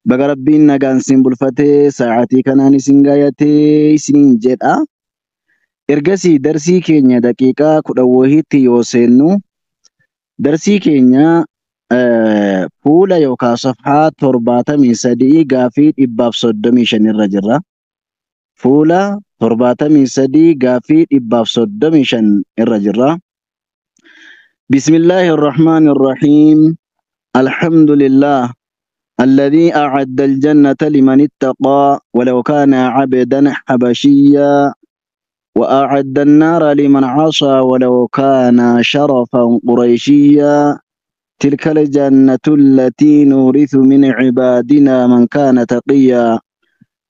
Baga Rabbiin nagaan isin bulfatee sa'aatii kanaan isin gaayatee isiniin jedha. Ergasii darsii keenya daqiiqaa 10 wahiitti yoo seennu darsii keenya fuula yookaan safhaa 73 gaafii 135 irra jirra. Fuula 73 gaafii 135 irra jirra. Bismillaahi irrahmaani irrahiim. Alhamdulillah. الذي أعد الجنة لمن اتقى ولو كان عبدا حبشيا وأعد النار لمن عصى ولو كان شرفا قريشيا تلك الجنة التي نورث من عبادنا من كان تقيا.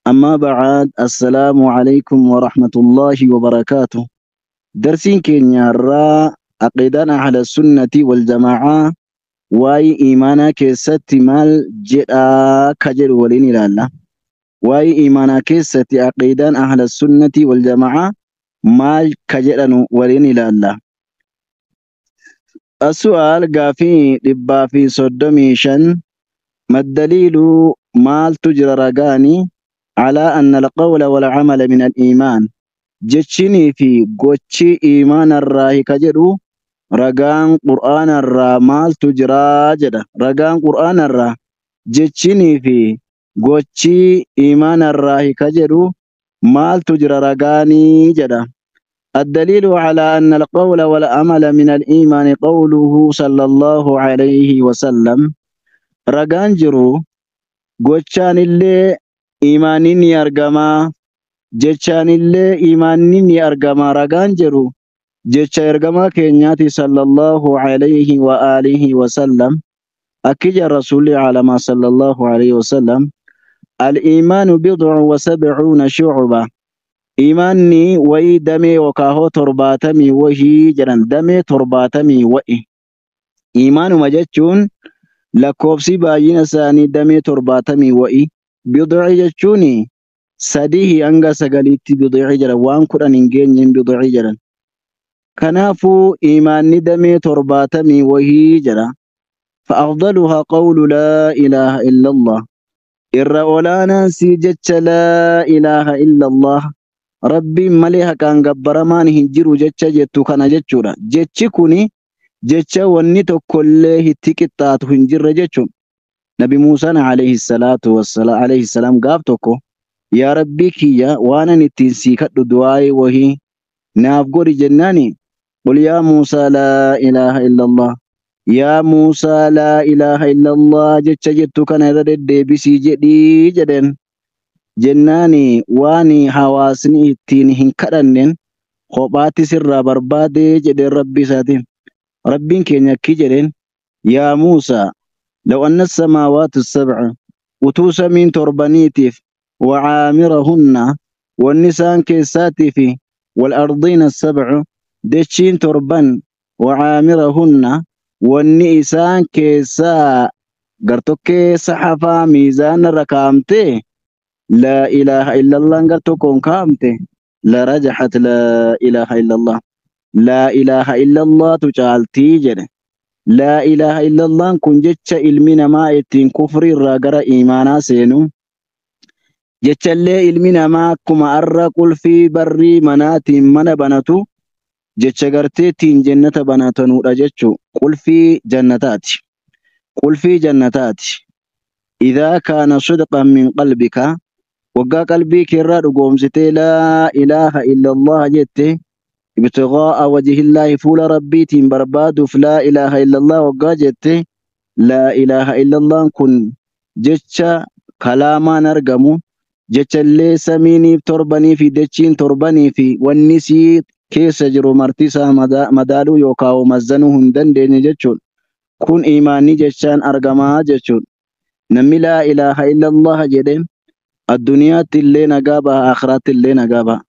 أما بعد، السلام عليكم ورحمة الله وبركاته. درسين كينيا الراء عقيدان أهل السنة والجماعة waa'ee imaanaa keessatti maal jedhaa ka jedhu waliin ilaalla. Waa'ee imaanaa keessatti aqiidaan ahla sunnati wal jamaa maal ka jedhanu waliin ilaalla. As-su'aal gaafii 135 maddaliilu maaltu jira ragaani alaa anna alqawla wal camala min al-iimaan jechinii fi gochi imaanarraa ka jedhu ragaan qur'aanarraa maaltu jiraa jedha. Ragaan qur'aanarraa jechinii fi gochi imaanarraa ka jedhu maaltu jira ragaanii jedha. الدليل على أن القول والعمل من الإيمان قوله صلى الله عليه وسلم رغان jiru gochaan illee imaanni ni argama, jechaan illee imaanni ni argama ragaan jiru jecha ergamaa keenyaati sallallahu alayhi wa alihi wa sallam. Akki jedha rasuulli alamaa sallallahu alayhi wa sallam: al-iimaanu bid'u wa sab'uuna shu'ba. Iimaanni wayii damee yookaan 70 wahii jedhan, damee 70 wa'i. Iimaanuma jechuun lakkoofsi baay'ina isaanii damee 70 wa'i. Bid'i jechuun 3 hanga 9tti bid'i jedhan, waan 10 hin geenyeen bid'i jedhan. Kanaafuu iimaanni damee 70 wahii jedha. فأفضلها قول لا إله إلا الله. irra olaanaan sii jecha laa ilaaha illallah, Rabbiin malee haqaan gabbaramaan hin jiru jecha jettu kana jechuudha. Jechi kuni jecha wanni tokkollee itti qixxaatu hin jirre jechuudha. Nabi Muusaan alayhi salaatu wassalaam alayhi salaam gaaf tokko yaa Rabbii kiyya waan ani ittiin sii kadhu du'aa'ee wahii naaf godhi jennaani, qul yaa Muusaa laa ilaaha illallah, yaa Muusaa laa ilaaha illallah jecha jettu kana irra deddeebisii jedhii jedheen. Jennaani waan hawaasni ittiin hin kadhanneen kophaatti sirraa barbaadee jedheen Rabbi isaatiin. Rabbiin keenya akki jedheen: yaa Muusaa, law anna samaawaatu sab'a, utuu samiin torbaniitiif, wacaamirahunna, wanni isaan keessaatii fi, wal ardiina sab'u, dachiin torban, wacaamirahunna, wanni isaan keessaa gartokkee saxafaa miizaanarra kaa'amtee laa ilaaha illallah gartokkoon kaa'amte, la rajaxat laa ilaaha illallah, laa ilaaha illallahtu caaltii jedhe. Laa ilaaha illallah kun jecha ilmi namaa ittiin kufrii irraa gara iimaanaa seenu, jechallee ilmi namaa akkuma arra qulfii barrii manaatiin mana banatu jecha gartee ittiin jannata banatanudha jechuu. Qulfii jannataati, qulfii jannataati. Idaa kaana sidqan min qalbika, waggaa qalbii keerraa dhugoomsitee laa ilaaha illallah jette, ibtighaa'a wajhillaahi, fuula Rabbiitiin barbaaduuf laa ilaaha illallah waggaa jette, laa ilaaha illallah kun jecha kalaamaan argamu, jecha illee samiiniif torbanii fi dachiin torbanii fi wanni sii keessa jiru marti isaa madaaluu yookaan mazzanuu hin dandeenye jechuudha. Kun imaanni jechaan argamaa jechuudha. Namni laa ilaaha illallah jedhe addunyaatti illee nagaa baha, akhiraatti illee nagaa baha.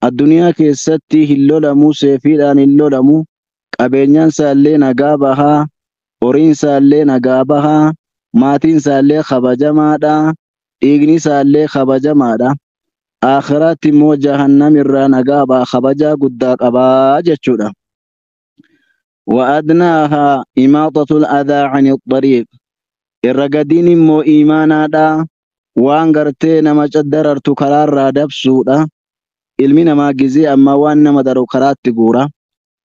Addunyaa keessatti hin lolamu, seefiidhaan hin lolamu, qabeenyaan isaallee nagaa bahaa, horiin isaallee nagaa bahaa, maatiin isaallee kabajamaadha, dhiigni isaallee kabajamaadha. Akhiraatti immoo jahannam irraa nagaa baha, kabajaa guddaa qabaa jechuudha. وأدناها إماطة الأذى عن الطريق. Irra gadiin immoo iimaanaadha. Waan gartee nama darartu karaarraa dabsuudha. Ilmi namaa gizee ammaa waan nama daru karaatti guura.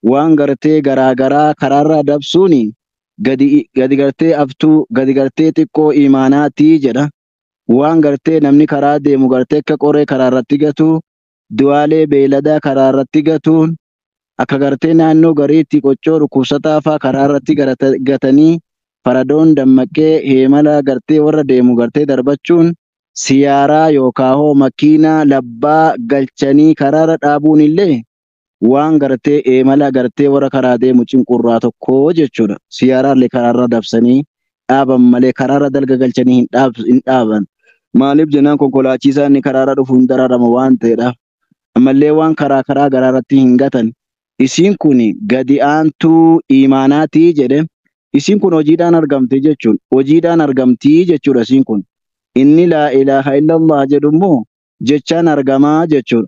Waan gartee garaagaraa karaarraa dabsuuni gadi gartee aftuu gadi gartee xiqqoo iimaanaatii jedha. Waan gartee namni karaa deemu gartee akka qoree karaarratti gatu, du'aalee beeyladaa karaarratti gatuun, akka gartee naannoo gariitti qoccoo dhukkubsataa fa'aa karaarratti gatanii faradoon dammaqee heemala gartee warra deemu gartee darbachuun siyaaraa yookaan hoo makiinaa labbaa galchanii karaarra dhaabuun illee waan gartee heemala gartee warra karaa deemu cinqurraa tokko jechuudha. Siyaaraallee karaarra dabsanii dhaaban malee karaarra dalga galchanii hin dhaaban. Maaliif jennaan konkolaachisaan inni karaarra dhufu hin dararama waan ta'eedhaaf. Ammallee waan karaa karaa garaarratti hin gatan. Isiin kun gadi aantuu iimaanaatii jedhe. Isiin kun hojiidhaan argamti jechuun hojiidhaan argamtii jechuudha isiin kun. Inni laa ilaaha illallah jedhu immoo jechaan argamaa jechuudha.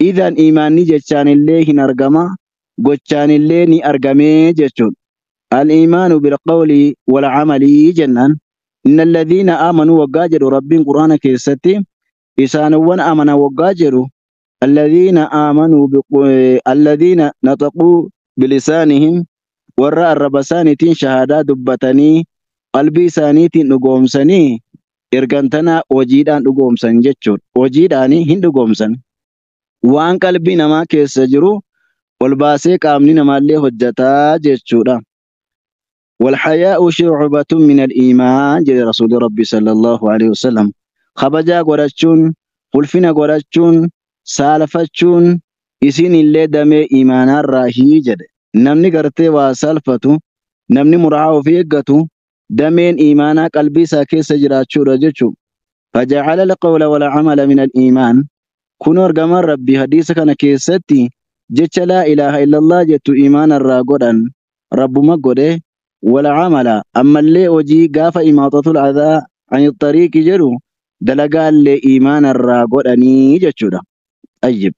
Idaan iimaanni jechaan illee hin argama, gochaan illee ni argamee jechuudha. Al-iimaanu bilqawli wal camalii jennaan. Inna alladhiina aamanuu waggaa jedhu Rabbiin Qur'aana keessatti isaanowwan amana waggaa jedhu alladhiina aamanuu alladhiina nataquu bilisaanihim warra arraba isaaniitiin shahaadaa dubbatanii qalbii isaaniitiin dhugoomsanii ergantanaa hojiidhaan dhugoomsan jechuudha. Hojiidhaan hin dhugoomsan. Waan qalbii namaa keessa jiru ol baasee qaamni namaallee hojjataa jechuudha. والحياء شعبة من الإيمان جل رسول ربي صلى الله عليه وسلم. خبجا godhachuun, ulfina godhachuun, saalfachuun isin illee damee iimaanaarraa jedhe. Namni gartee waa saalfatu, namni muraa ofii eeggatu, dameen iimaanaa qalbii isaa keessa jiraachuudha jechuudha. فجعل القول والعمل من الإيمان. Kun argamaan Rabbii hadiisa kana keessatti jecha laa ilaaha illallah jettu iimaanarraa godhan Rabbuma godhe. والعمل ammallee hojii gaafa imaatatul adaa ani xariiqi jedhu dalagaallee iimaanarraa godhanii jechuudha. Ayyib.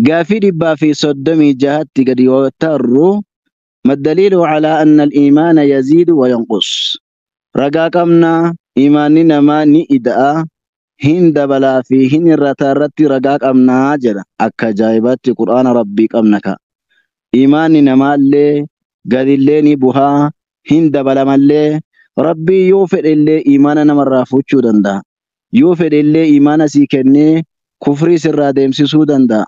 Gaafii 136tti gadi yoo tarru maddaliilu calaa anna al-iimaana yaziidu wa yanqus. Ragaa qabnaa iimaanni namaa ni ida'a hin dabalaa fi hin irrataa irratti ragaa qabnaa jedha. Akka ajaa'ibaatti Qur'aana Rabbii qabna ka. Iimaanni namaallee gadillee ni buhaa hin dabalamallee Rabbii yoo fedhe illee iimaana namarraa fuuchuu danda'a. Yoo fedhe illee iimaana sii kennee kufrii sirraa deemsisuu danda'a.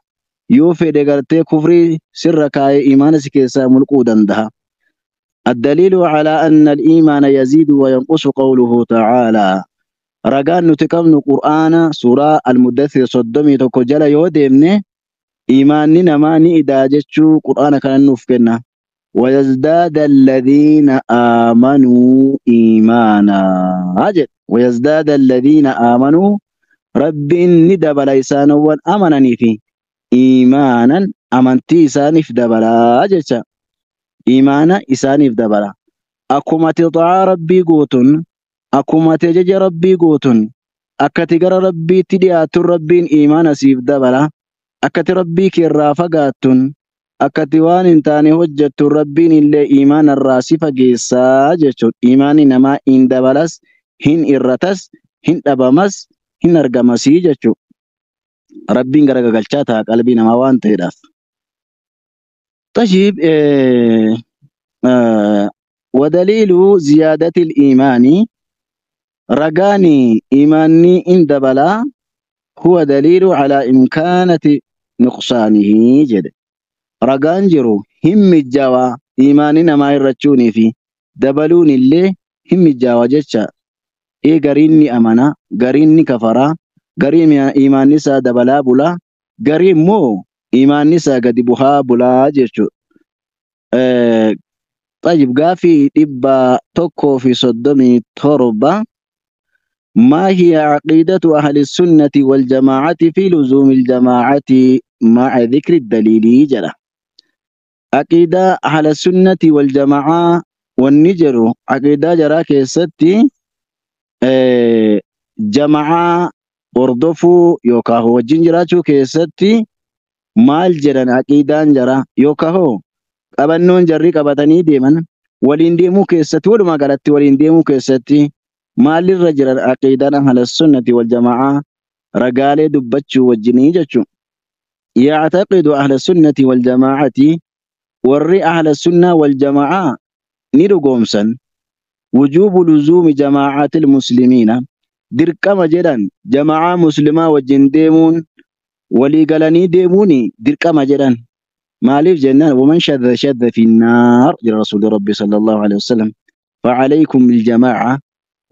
Yoo fedhe gartee kufrii sirra kaa'ee iimaana si keessaa mulquu danda'a. الدليل على أن الإيمان يزيد وينقص قوله تعالى. Ragaan nuti qabnu Qur'aana suuraa Al-Muddathir 31 jala yoo deemne iimaanni namaa ni idaa jechuu Qur'aana kana nuuf kenna. ويزداد الذين آمنوا إيمانا jedha. ويزداد الذين آمنوا Rabbiin ni dabala isaanowwan amananii fi iimaanan amantii isaaniif dabalaa jecha. Iimaana isaaniif dabala. Akkuma ati xaa'aa Rabbii guutuun, akkuma ati ajaja Rabbii guutuun, akka ati gara Rabbiitti dhiyaattuun Rabbiin iimaana siif dabala. Akka ati Rabbii keerraa fagaattuun, akka ati waan hin taane hojjettuun Rabbiin illee iimaana irraa si fageessaa jechuudha. Iimaanni namaa hin dabalas, hin irratas, hin dhabamas, hin argamasii jechuudha. Rabbiin garagalchaa ta'a qalbii namaa waan ta'eedhaaf. طيب ودليل زيادة الإيمان رجاني إيماني إن دبلا هو دليل على إمكانة نقصانه جد. رجان جرو هم الجوا إيماننا ما يرجوني في دبلون اللي هم الجوا جتشا إيه قريني أمانة قريني كفرا قرين إيماني سا دبلا بلا قرين مو إيماني سا قد بها بلا جتشو. طيب gaafii 137 ما هي عقيدة أهل السنة والجماعة في لزوم الجماعة مع ذكر الدليل جرى. عقيدة أهل السنة والجماعة والنجر عقيدة جرى كيستي جماعة hordofuu yookaan wajjin jiraachuu keessatti maal jedhan aqiidaan jara yookaan hoo qabannoon jarri qabatanii deeman Waliin deemuu keessatti, walumaa galatti waliin deemuu keessatti maalirra jiran aqiidaan ahla sunnati wal jamaa ragaalee dubbachuu wajjinii jechuun. Yactaqidu ahla sunnati wal jamaacati, warri ahla sunnaa wal jamaa ni dhugoomsan wujuubu luzuumi jamaacati almuslimiina, dirqama jedhan jamaa muslimaa wajjin deemuun, walii galanii deemuun dirqama jedhan. Maaliif jennaan, waman shadda shadda fi naar jira rasuuli rabbi sallallahu alaihi wasallam. فعليكم بالجماعة,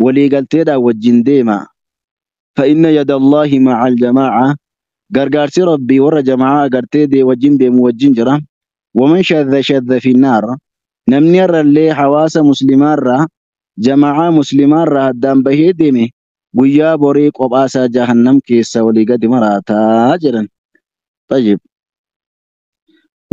walii galteedhaan wajjin deema. فإن يد الله مع الجماعة, gargaarsi rabbii warra jamaa agartee dee wajjin deemu wajjin jira. ومن شذ شذ في النار, namni har'allee hawaasa muslimaarraa, jamaa muslimaarraa addaan bahee deeme, guyyaa borii qophaasaa jahannam keessa walii gadi maraataa jedhan. طيب,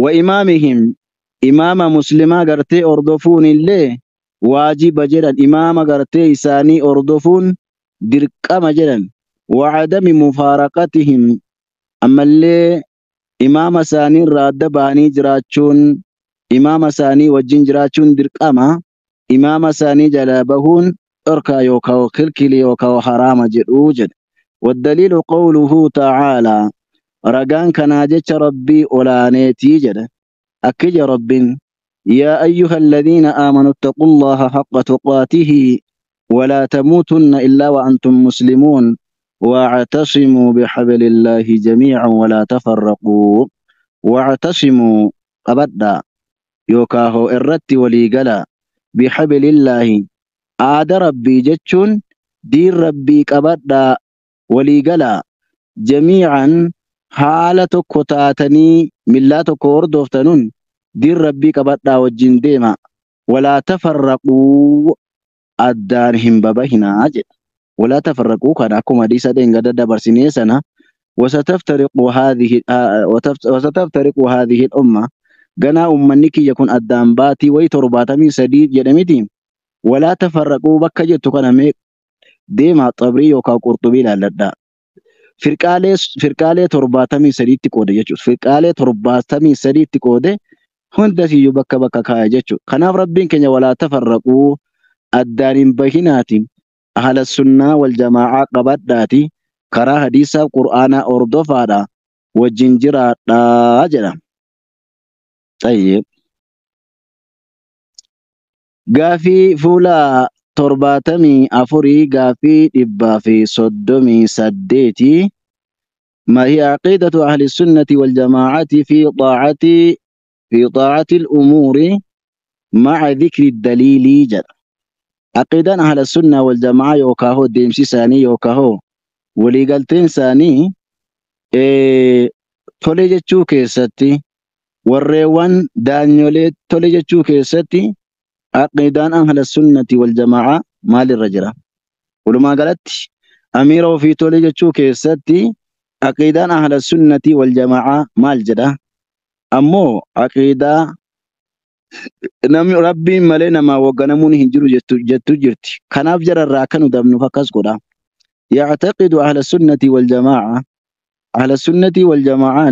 وإمامهم, imaama muslimaa gartee ordofuun illee waajiba jedhan, imaama gartee isaanii ordofuun dirqama jedhan. وعدم مفارقتهم, ammallee imaama isaanii irraa adda bahanii jiraachuun, imaama isaanii wajjin jiraachuun dirqama, imaama isaanii jalaa bahuun dhorkaa yookaan kilkilii yookaan haraama jedhuu jedhe. والدليل قوله تعالى, ragaan kanaa jecha rabbii olaaneetii jedhe. Akkija rabbiin: يا أيها الذين آمنوا اتقوا الله حق تقاته ولا تموتن إلا وأنتم مسلمون واعتصموا بحبل الله جميعا ولا تفرقوا. واعتصموا, qabadhaa yookaan irratti walii galaa, بحبل الله, aada rabbii jechuun diin rabbii qabadhaa, walii galaa, جميعا, haala tokko taatanii millaa tokko hordoftanuun diin rabbii qabadhaa, wajjin deema. ولا تفرقوا, addaan hin babahinaa jedha. ولا تفرقوا kana akkuma hadiisa dheengadda dabarsinee sana, وستفترق هذه الأمة, ganaa ummanni kiyya kun addaan baatii wayi 73 jedhamiti. ولا تفرقوا bakka jettu kana mee deemaa Xabrii yookaan Qurxubii ilaalladhaa. Firqaalee 73tti qoode jechuudha. Firqaalee 73tti qoode, hundasiyyuu bakka bakka kaa'e jechuudha. Kanaaf rabbiin keenya ولا تفرقوا, addaan hin bahinaati. Ahla sunnaa wal jamaa'aa qabadhaati. Karaa hadiisaaf qur'aanaa hordofaadha. Wajjin jiraadhaa jedha. طيب. Gaafii fuula 74, gaafii 138: ما هي عقيدة أهل السنة والجماعة في طاعة الأمور مع ذكر الدليل jedha. Aqiidaan ahla sunnaa wal jamaa yookaan hoo deemsi isaanii yookaan hoo waliigalteen isaanii tole jechuu keessatti, warreewwan daanyolee tole jechuu keessatti aqiidaan ahla sunnati wal jamaa maalirra jira? Walumaa galatti amiira ofii tole jechuu keessatti aqiidaan ahla sunnati wal jamaa maal jedha? Ammoo aqiidaa namni rabbiin malee namaa hogganamuun hin jiru jettu jirti. Kanaaf jararraa akka nu dabnuuf akkas godha. يعتقد أهل السنة والجماعة, أهل السنة والجماعة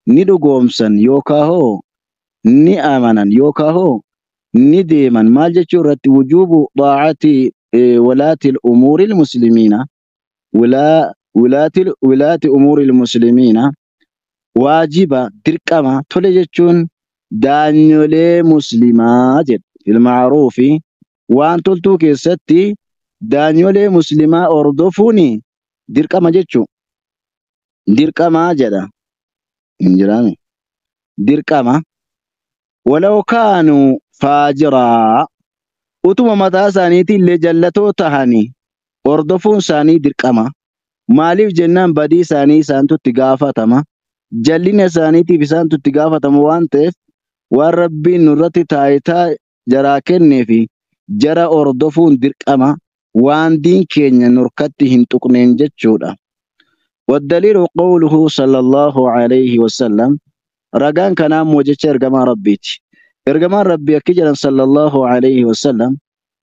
ni dhugoomsan yookaan hoo ni amanan yookaan hoo ni deeman maal jechuu irratti? وجوب طاعة ولاة الأمور المسلمين, ولاة أمور المسلمين, waajiba dirqama tole jechuun daanyolee muslimaa jedhu, في المعروف, waan toltuu keessatti daanyolee muslimaa hordofuun dirqama jechuu, dirqamaa jedha. Hin jiraame dirqama. ولو كانوا فاجرا, utuma mataa isaaniitii illee jallatoo tahanii hordofuun isaanii dirqama. Maaliif jennaan, badii isaanii isaantu itti gaafatama, jallina isaaniitiif isaantu itti gaafatama waan ta'eef, waan rabbiin nurratti taayitaa jaraa kennee fi jara hordofuun dirqama, waan diin keenya nurkatti hin tuqneen jechuudha. والدليل قوله صلى الله عليه وسلم, ragaan kanaa immoo jecha ergamaa rabbiiti. Ergamaan rabbii akki jedhan صلى الله عليه وسلم: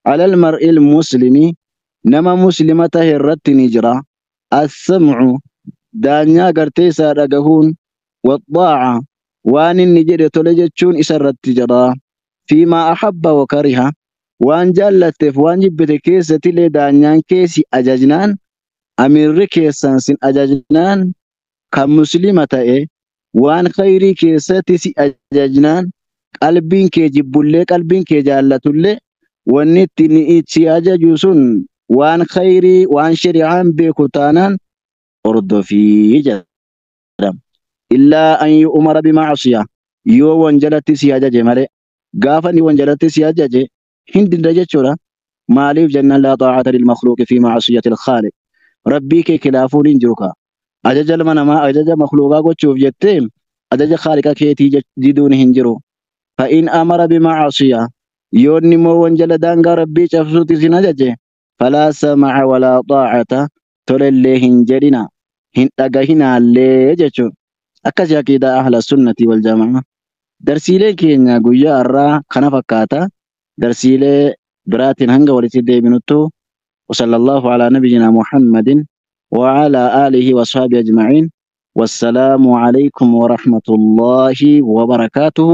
على المرء المسلم, nama muslima tahe irratti ni jira, السمع, daanyaa gartee isaa dhagahuun, والطاعة, waan inni jedhe tole jechuun isa irratti jira. Fiimaa ahabba wa kariha, waan jaallatteef waan jibbite keessattillee daanyaan kee si ajajnaan, amiirri keessan sin ajajnaan, kan muslima ta'e waan khayrii keessatti si ajajnaan, qalbiin kee jibbullee qalbiin kee jaallatullee wanni ittiin si ajaju sun waan khayrii waan shari'aan beeku taanaan hordofii jedhama. Illaa an yu'mara bima'asiya, yoo wanjalatti si ajaje malee, gaafa inni wanjalatti si ajaje hin dinda jechuudha. Maaliif jennaan laa xaa'ata lilmakhluuqi fi ma'asiyati lkhaaliq. Rabbii kee kilaafuun hin jiru kaa. Ajaja ilma namaa ajaja makhluuqaa gochuuf jettee ajaja khaaliqa keetii diduun hin jiru. Fa'in amara bima'asiya, yoo inni immoo wanjala daangaa rabbii cabsuutti sin ajaje, falaa sama'a walaa xaa'ata, tolellee hin jedhina hin dhagahinaallee jechuudha. Akkasii aqiidaa ahla sunnati wal jamaa. Darsiileen keenya guyyaa har'aa kana fakkaata. Darsiilee biraatiin hanga walitti deebinuttu وصلى الله على نبينا محمد وعلى آله وصحبه أجمعين، والسلام عليكم ورحمة الله وبركاته.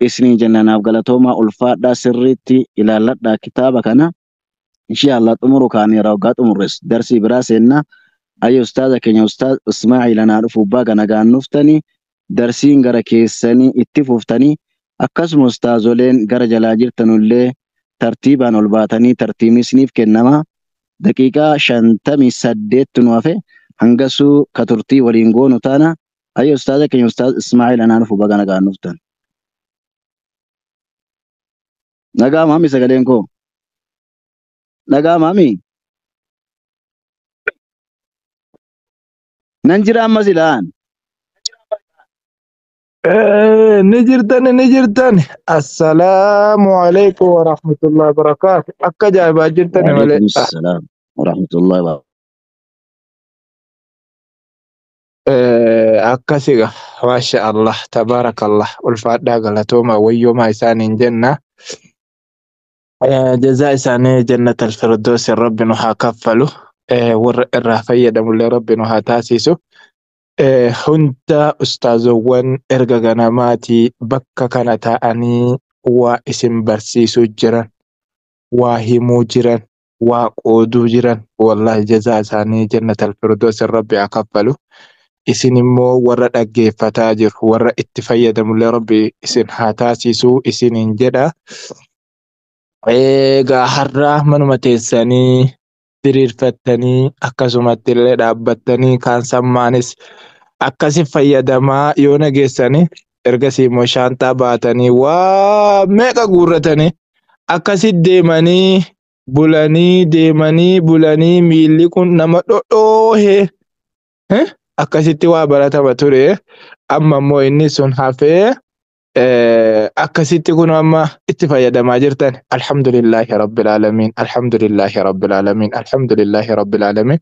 Isni jennanaaf galatooma, ulfaadhaa, sirriitti ilaalladhaa kitaaba kana. Insha Allah xumuru kaaniira, waggaa xumurres darsii biraa seenna. Ayya, ustaaza keenya ustaaz Ismaaciil anaa dhufu, baga nagaan nuftanii, darsiin gara keessanii itti fuftanii, akkasuma ustaazoleen gara jalaa jirtanullee tartiibaan ol baatanii tartiibni isiniif kennama. Daqiiqaa 58 nu hafe, hangasuu ka turtii waliin goonu taana. Ayya, ustaaza keenya ustaaz Ismaaciil anaa dhufu, baga nagaan nuftan. Nagaa maami, sagaleen koo? Nagaa maami? Nan jira ammas ilaan. Ni jirtani, ni jirtani. Assalaamu alaikum wa rahmatullahi wa barakaatu. Akka ajaa'ibaa jirtani malee. وعليكم السلام ورحمة الله وبركاته. Akkasiga. Maasha Allah. Tabaarakallah. Ulfaadhaa, galatooma, wayyoomaa isaaniin jenna. Jazaa isaanii jannata al-firdoosi rabbi nu haa kaffalu. Warra irraa fayyadamullee rabbi nu haa taasisu. Hunda ustaazowwan erga ganamaatii bakka kana taa'anii waa isin barsiisuu jiran, waa himuu jiran, waa qooduu jiran, wallahi jazaa isaanii jannata al-firdoosi rabbi haa kaffalu. Isin immoo warra dhaggeeffataa jiru, warra itti fayyadamullee rabbi isin haa taasisuu isiniin jedha. Egaa har'a manuma teessanii diriirfattanii, akkasumatti illee dhaabbattanii, kaan sammaanis akkasi fayyadamaa yoo nageessanii, ergasii immoo shaantaa baatanii waa meeqa guurratanii akkasi deemanii bulanii, deemanii bulanii, miilli kun nama dhodhoohee akkasitti waa baratama ture. Amma immoo inni sun hafee akkasitti kun amma itti fayyadamaa jirtan. Alhamdulillahi rabbil aalamiin, alhamdulillahi rabbil aalamiin, alhamdulillahi rabbil aalamiin.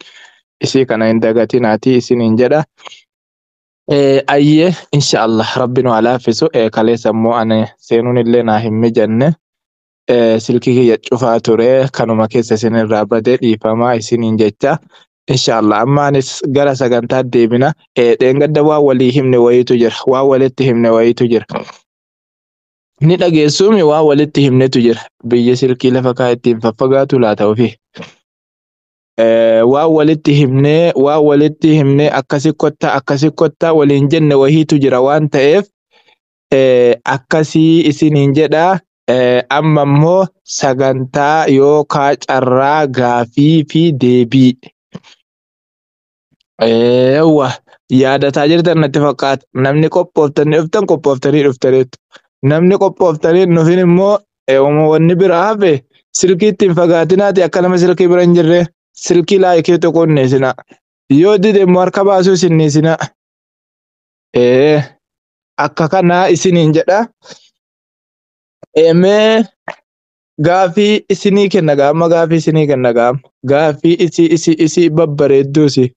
Isii kana hin dagatinaati isiniin jedha. Ayyee, insha Allah rabbi nu haa laaffisu. Kaleessa immoo ani seenuun illee naa hin mijanne. Silkii kiyya cufaa ture, kanuma keessa isinirraa badee, dhiifamaa isiniin jecha. Insha Allah amma anis gara sagantaa deemina. Dheengadda waan walii himne wayiitu jira. Waan walitti himne wayiitu jira. Ni dhageessuumi, waan walitti himnetu jira. Biyya silkii lafa kaa ittiin faffagaatu laata ofii. Waan walitti himnee, waan walitti himnee, akkasi kottaa, akkasi kottaa waliin jenne wayiitu jira waan ta'eef akkasii isiniin jedha. Amma immoo sagantaa yookaa carraa gaafii fi deebii. Eewwa, yaadataa jirtan natti fakkaata. Namni qophooftanii dhuftan qophooftanii dhuftaniitu. Namni qophooftanii hin dhufin immoo wanni biraa hafe, silkii ittiin fagaatinaati, akka nama silkii bira hin jirre silkii laayikii tuquun dhiisina. Yoo dide immoo harka baasuu isin dhiisina. Akka kanaa isiniin jedha. Mee gaafii isinii kenna gaama, gaafii isinii kenna gaama, gaafii isii isii isii babbareedduusi.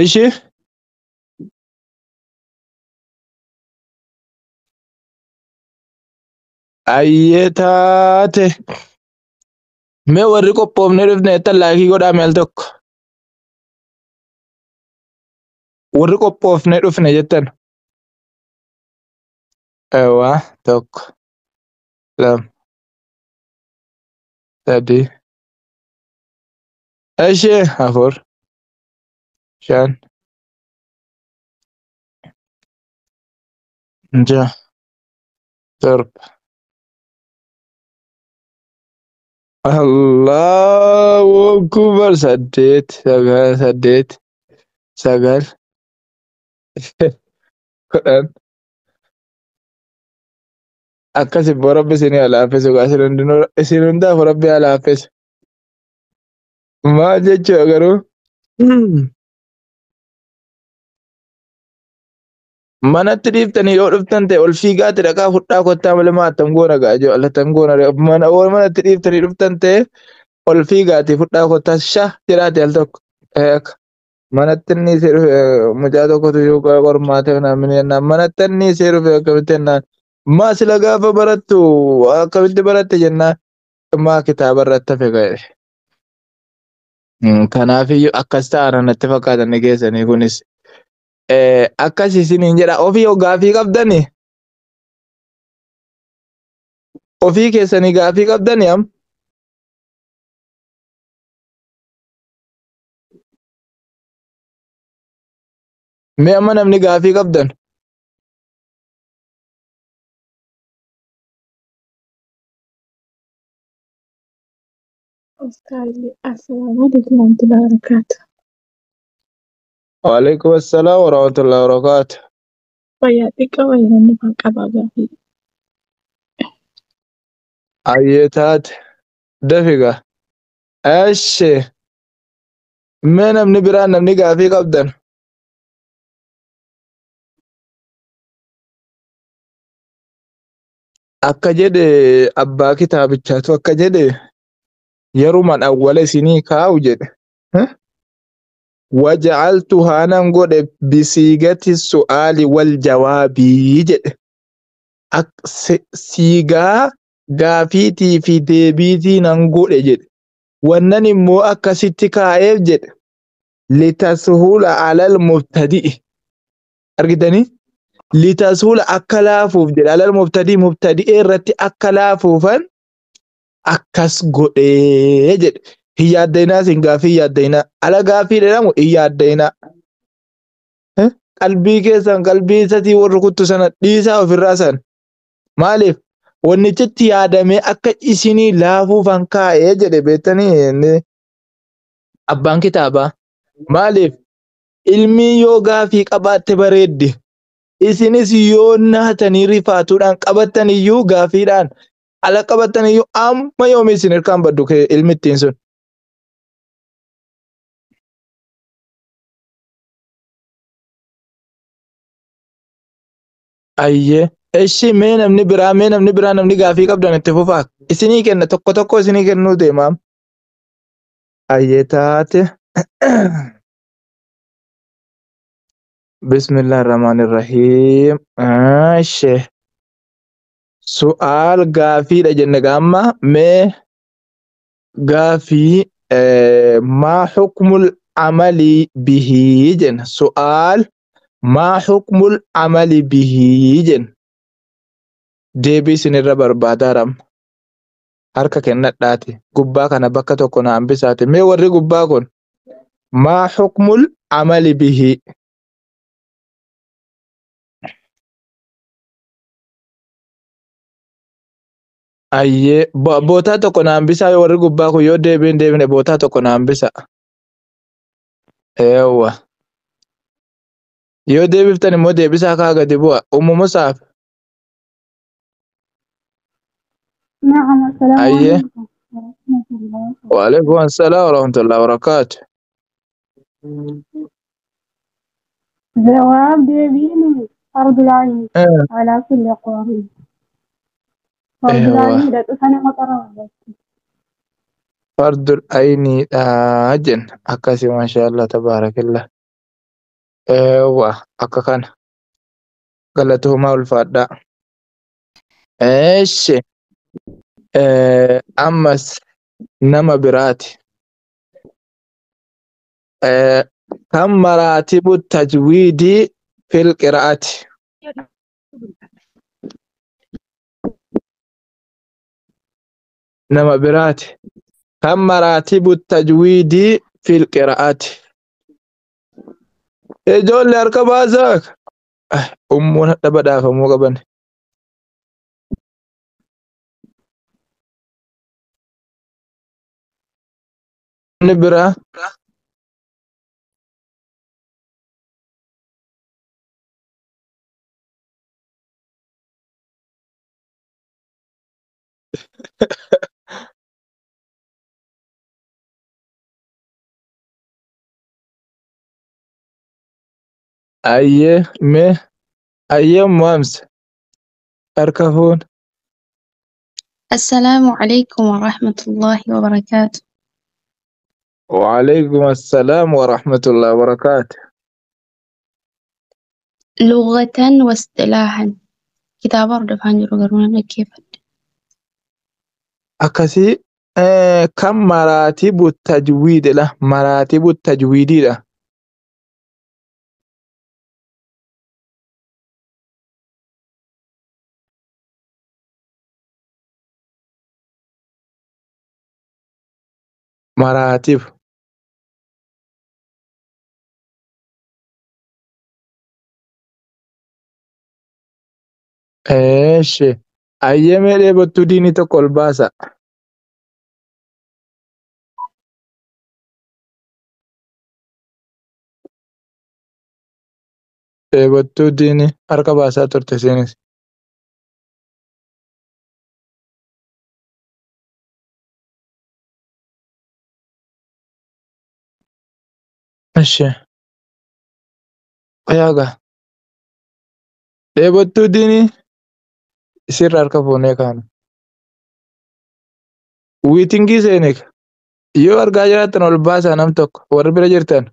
Ishi ayyee taate, mee warri qophoofnee dhufne jettan laayikii godhaa mee al tokko. Warri qophoofnee dhufne jettan. Eewwa, tokko. 2, 3, ishee 4, 5, 6, 7. Allahu akbar 8, 9, 8, 9, 10. Akkas immoo rabbi isinii haa laaffisu gaa isin hundinuu isin hundaaf rabbi haa laaffisu. Maal jechuudha garuu manatti dhiiftanii yoo dhuftan ta'e ol fiigaatti dhaqaa fudhaa kottaa malee maa attam goona gaa ijoo attam goona mana oo manatti dhiiftanii dhuftan ta'e ol fiigaatti fudhaa kottaa sha jedhaati al tokko. Akka manatti inni isee dhufe mucaa tokkotu yoo qormaate namni jennaan manatti inni isee dhufe akkamitti jennaan maa sila gaafa barattu akkamitti baratte jennaan maa kitaaba irratti hafe ga'e. Kanaafiyyuu akkas ta'an natti fakkaatan ni keessanii kunis. Akkas isiniin jedha ofii yoo gaafii qabdani ofii keessanii gaafii qabdani am mee amma namni gaafii qabdan Ustaazi, assalaamu alaikum warahmatullahi wabarakatuh. Waalaikum assalaam warahmatullahi wabarakaatu. Fayyaa xiqqoo wayii namni kan qabaa gaafii. Ayyee taate dafiga. Eshi mee namni biraan namni gaafii qabdan akka jedhe abbaa kitaabichaatu akka jedhe yeruman awwala isinii kaa'u jedhe. Waja'altuhaa nan godhe bisiigati su'aali wal jawaabii jedhe. Siigaa gaafiitii fi deebiitii nan godhe jedhe. Wannan immoo akkasitti kaa'eef jedhe. Litashuula alal mubtadi'i. Argitanii? Litashuula akka laafuuf jedhe. Alal mubtadii mubtadi'ee irratti akka laafuufan akkas godhee jedhe. Hin yaaddeenaa isin gaafii hin yaaddeenaa. Ala gaafii jedhamu hin yaaddeenaa. Qalbii keessan qalbii isatii warri kuttu sana dhiisaa ofirraa san. Maaliif? Wannichitti yaadamee akka isinii laafuufan kaa'ee jedhe beektanii inni abbaan kitaabaa. Maaliif? Ilmi yoo gaafii qabaatte bareeddi. Isinis yoo naatanii rifaatuudhaan qabattan iyyuu gaafiidhaan ala qabattan iyyuu amma yoomi isin hirkaan baddu ilmi ittiin sun. Ayyee. Eshi mee namni biraa mee namni biraa namni gaafii qabdan itti fufaa. Isinii kenna tokko tokko isinii kennuu deemaam. Ayyee taate. Bismillahirrahmanirrahiim. Eshi. Su'aal gaafiidha jenne gaamma mee gaafii maa hukmul amali bihii jenna. Su'aal maa hukmul amali bihii jenna. Deebii isinirra barbaadaa harka kennadhaati. Gubbaa kana bakka tokko na hambisaati. Mee warri gubbaa kun maa hukmul amali bihii. Ayyee bootaa tokko na hambisaa yoo warri gubbaa kun yoo deebiin deebine bootaa tokko na hambisa. Eewwa. Yoo deebiftan immoo deebisaa kaa gadi bu'a. Uumama isaaf. نعم السلام Ayyee. عليكم ورحمة الله. Waalaikum assalaam warahmatullahi wabarakaatu. جواب ديبيني فرض العين على كل قارئ. فرض العين Eewwa. لا تسنى مطر. Fardul ayniidha jenna. Akkasi maashaallah tabaarakillah. Eewwa akka kana galatoomaa ulfaadhaa. Eeshi ammas nama biraati. Kan maraatibu tajwiidii fil qiraa'ati. Nama biraati. Kan maraatibu tajwiidii fil qiraa'ati. Ijoollee harka baasaa. Ummuun hadha badhaafamuu qaban. Inni biraa. Ayyee mee ayyee ummu Hamza harka fuun. السلام عليكم ورحمة الله وبركاته. وعليكم السلام ورحمة الله وبركاته. لغة واصطلاحا كتاب أردفان jiru garuu nan dhaggeeffadhe. Akkasii kan maraatibu tajwiididha. Maraatibu tajwiididha. Maraatib. Eeshi. Ayyee mee dheebottuu diinii tokko ol baasa. Dheebottuu diinii harka baasaa turte isiinis. Eshi. Oyaagaa. Dheebottuu diinii isirra harka fuunee kaana. Wiitingii seenik. Yoo argaa jiraattan ol baasaa nam tokko warri bira jirtan.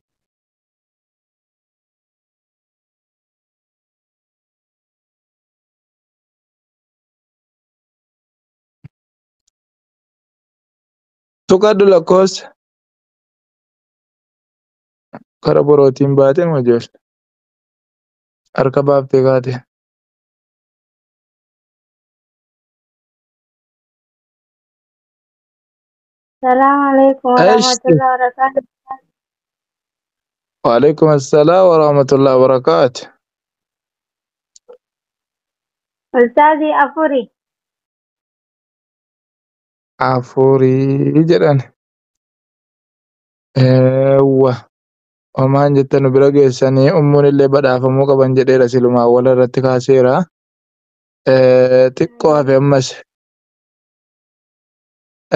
Tuqadhu lakkoofsa. Kara borootiin baatee moo ijoollee? Harka baaftee kaate. السلام عليكم ورحمة Eeshi. الله وبركاته. وعليكم السلام ورحمة الله وبركاته. أستاذي أفوري. Afurii jedhan. Eewwa. Homaan jettan nu bira geessanii ummuun illee badhaafamuu qaban jedheera silumaa wal irratti kaaseera. Xiqqoo hafe ammas.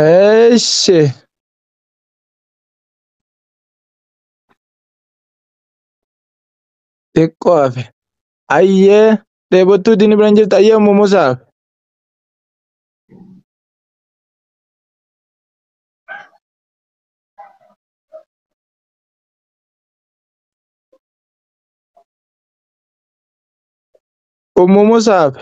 Eeshi. Xiqqoo hafe. Ayyee dheebottuu diinii bira hin jirtu ayyee ummu Musaaf. Ummu Musaaf.